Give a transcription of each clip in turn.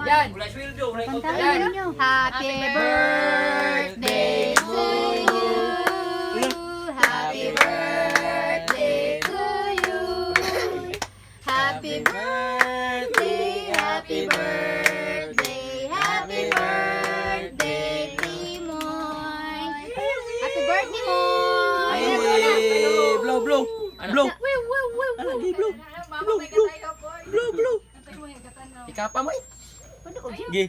Yan. Happy birthday to you. Happy birthday to you. Happy birthday, happy birthday, happy birthday, Timoy. Happy birthday, Moy. Ay, blow, blow. Blow. Ano, di blow. Blow, blow. Blow, blow. Ikapa mo eh. Gi.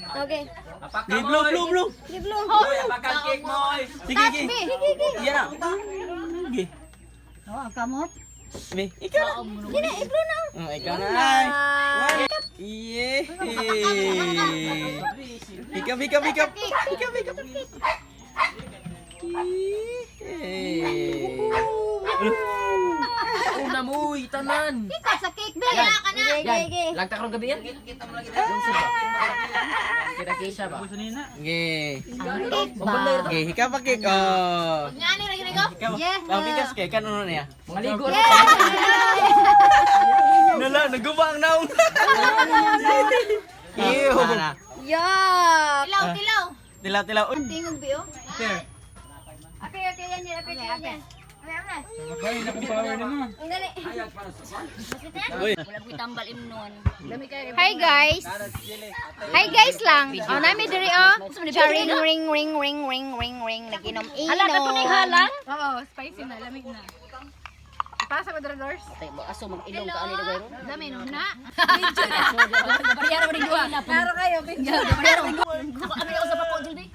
Okay. Gi, blow, blow, blow. Blow. Apakan cake mo eh. Sige, gi. Yan na. Gi. Oh, ang kamot. Bi, ikaw na. Gina, i-blow na. Oh, ikaw na. Ay. Yeah. Hikap, hikap, hikap. Hikap, hikap. Yeah. Una mo, tanan. Ikaw sa cake, be. Yan. Lagta karong gabi yan. Kita kisha ba? Gi. Cake ba? Gi, hikap pa cake. Oh. Yeah. Ang bigas kay kan ano niya? Mga ligo. Nala, naguba ang naong. Ew. Yuck. Tilaw, tilaw. Uy, Tingog, be, oh. There. Okay, okay, yan, yan. Okay, yan, yan. Uy. Hi guys. Hi guys lang. Oh, nami diri oh. Charing ring ring ring ring ring ring naginom inom. Hala ka tunay halang. Oo, spicy na, lamig na. Ipasa mo doors. Aso mag ilong ka ani dagay ron. Dami no na. Naro kayo, video.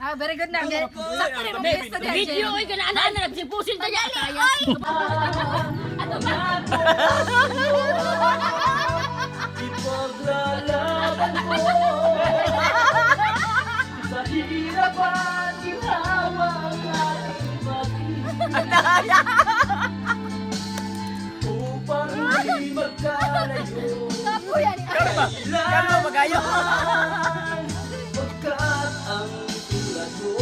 Ah, very good na. Sakto rin mo pesta diyan. Video oy kana ana ana nagsipusil ta ya. Ipaglalaban ko sa hirap at ginhawa ang aking pag-ibig upang hindi magkalayo. Kalma magayo. Pagkat ang tulad mo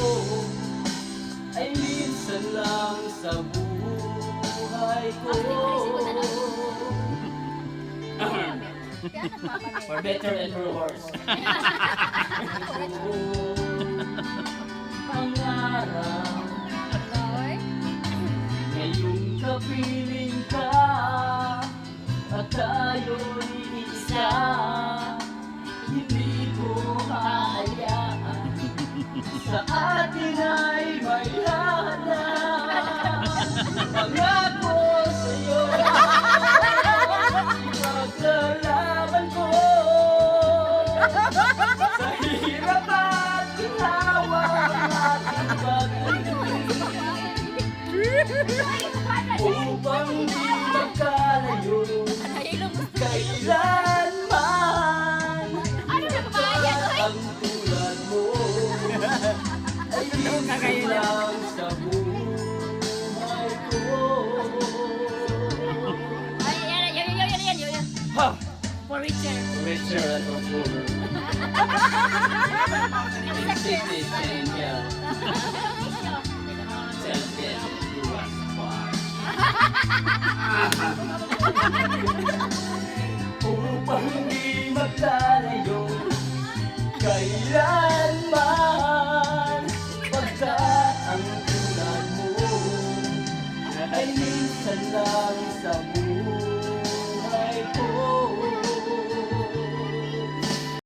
ay minsan lang sa buhay ko. For better and for worse. Pangarap ngayong kapiling ka at tayo'y isa, hindi ko hahayaan sa atin ay may hanap. Pangako sa'yo, ipaglalaban ko sa hirap at ginhawa ang ating pag-ibig upang di magkalayo kailanman. Ano na ba yan? Ang tulad mo ay minsan lang sa buhay ko. Ay yan yan yan yan yan yan. Ha! For richer. Richer and for poorer. In cities and hell. Till death do us part. Upang di magkalayo kailanman.